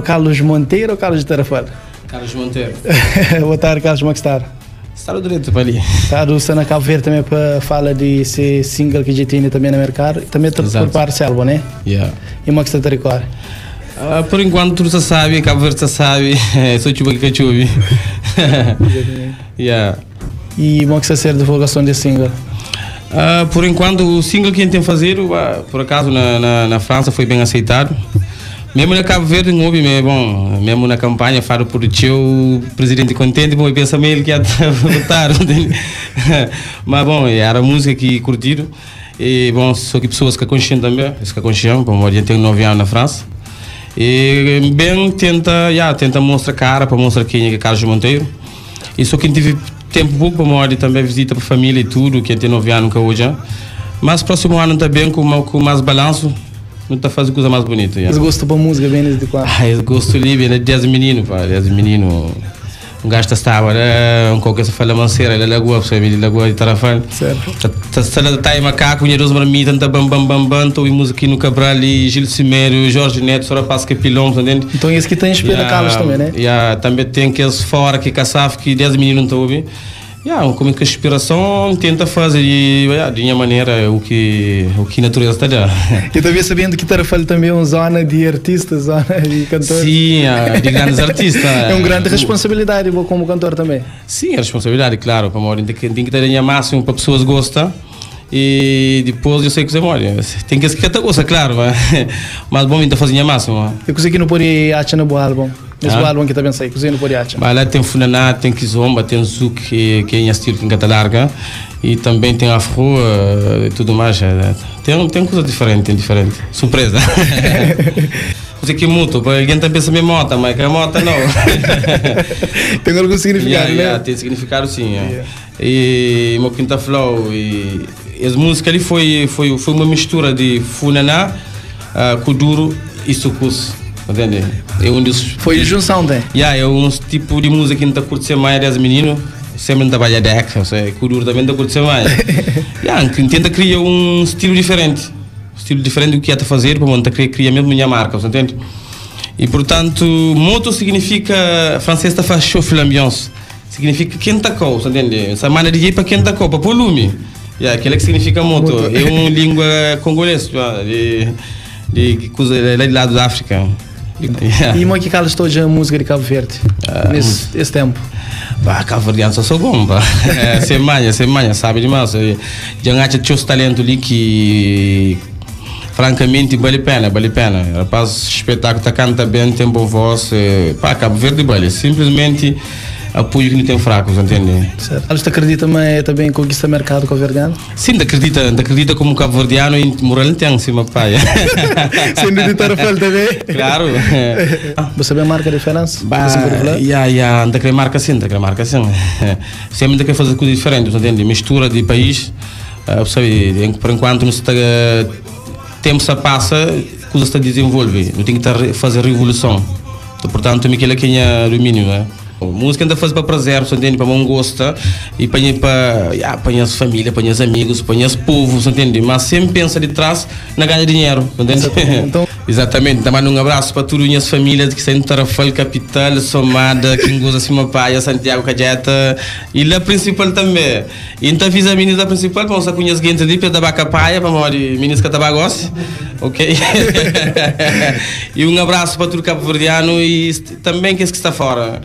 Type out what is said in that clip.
Carlos Monteiro ou Carlos de Tarrafal? Carlos Monteiro. Boa tarde, Carlos, como é que está? Está tudo direito para ali. Está do está na Cabo Verde também para fala de esse single que já tem também no mercado. Também está por parte álbum, né? Yeah. E como é que está a record? Por enquanto tudo se sabe, Cabo Verde se sabe, sou chuva que cachuve. Yeah. E como é que está a ser a divulgação desse single? Por enquanto, o single que a gente tem fazer, por acaso na França foi bem aceitado. Mesmo na Cabo Verde, não houve, mas, bom, mesmo na campanha, falo por teu presidente contente, bom, eu penso ele que ia votar. Mas, bom, era a música que curtiram. E, bom, só que pessoas que conscientes também, que conscientes, bom, a gente tem 9 anos na França. E bem tenta, yeah, tenta mostrar cara para mostrar quem é Carlos Monteiro. E só quem tive tempo pouco para morrer também visita para família e tudo, que tem 9 anos que hoje. Mas próximo ano também com mais balanço, não está fazendo coisa mais bonita. Yeah. Esse gosto para música bem desde quando? Ah, esse gosto livre, né? Desde menino, pá, desde menino. Um gajo estava, né? Um qualquer se fala manseira, ele é lagoa, sabe? Ele é lagoa de Tarrafal. Certo. Tá tá tá macaco, tinha dois marmitas, tá bam bam bam bam, tô música aqui no Cabral, e Gil Cimério, Jorge Neto, Sora Pasca Pilão, entende? Então esse que tem inspira yeah, Carlos também, né? Yeah, também tem que eles fora, que caçaf, que 10 meninos não estão ouvindo. Yeah, como que a inspiração tenta fazer de, yeah, de minha maneira o que a natureza está dando. E também sabendo que Tarrafal também é uma zona de artistas, zona de cantores. Sim, de grandes artistas. É uma grande responsabilidade como cantor também. Sim, a responsabilidade, claro, para morrer tem que ter a máximo para pessoas gostar. E depois eu sei que você morre. Tem que que até gosta, claro, mas bom, então fazer a máximo. Eu consegui não pôr a no bom álbum. Esse ah. álbum que também sei, cozinha não pode achar. Mas lá tem funaná, tem kizomba, tem zouk, que é em estilo que em larga, e também tem afro e tudo mais. Tem coisa diferente, tem diferente. Surpresa. Você que moto, alguém também pensa em moto, mas que é moto não. Tem algum significado, yeah, né? Yeah, tem significado sim. Yeah. E meu quinta flow e as músicas ali foi uma mistura de funaná, kuduro e soukous. Entende? É um dos, foi junção, né? Yeah, é um tipo de música que não está curtindo mais das meninos. Sempre não trabalha deck, ou seja, kuduro também está curtindo mais. Yeah, tenta criar um estilo diferente. Um estilo diferente do que ia fazer, para montar cria mesmo minha marca, você entende? E portanto, moto significa francês está faz chauffe l'ambiance. Significa quem tá com, você entende? Essa mana de para quem tá com, para pôr lume. Yeah, aquilo que significa moto. É uma língua congolesa, de coisa lá de lado da África. Yeah. E como é que Carlos está a música de Cabo Verde nesse esse tempo? Bah, Cabo Verdeano só sou bom, pá. Sem manha, sabe demais. Já acha que os talento ali que francamente vale pena, vale pena. Rapaz, espetáculo tá canta bem, tem boa voz, pá, Cabo Verde vale. Simplesmente apoio que não tem fracos, entende? Certo. Você acredita também, também conquista mercado cabo-verdiano? Sim, acredita como cabo-verdiano e moral tem em cima, pai. Sendo de Tarrafal também? Claro. Você vê marca de diferença? Bah, yeah, não quer marca sim, não quer marca sim. Sempre quer fazer coisas diferentes, entende? Mistura de país, sabe, por enquanto não se está, tempo se passa, coisa se desenvolve, não tem que fazer revolução. Então, portanto, aquilo que é domínio, né? Música ainda faz para prazer, você entende? Para bom gosto e para yeah, para as família, para os amigos, para os povos, entende? Mas sempre pensa de trás na ganha dinheiro, entende? Então... Exatamente. Também um abraço para todas as minhas famílias que estão em Tarrafal, capital, Somada, Quingosa, Cima Paia, Santiago, Cajeta e lá principal também. E então fiz a menina da principal, para com as gente ali, para da Baca Paia, para morar meninas Catabagos, ok? E um abraço para todo cabo-verdiano e também que esse que está fora.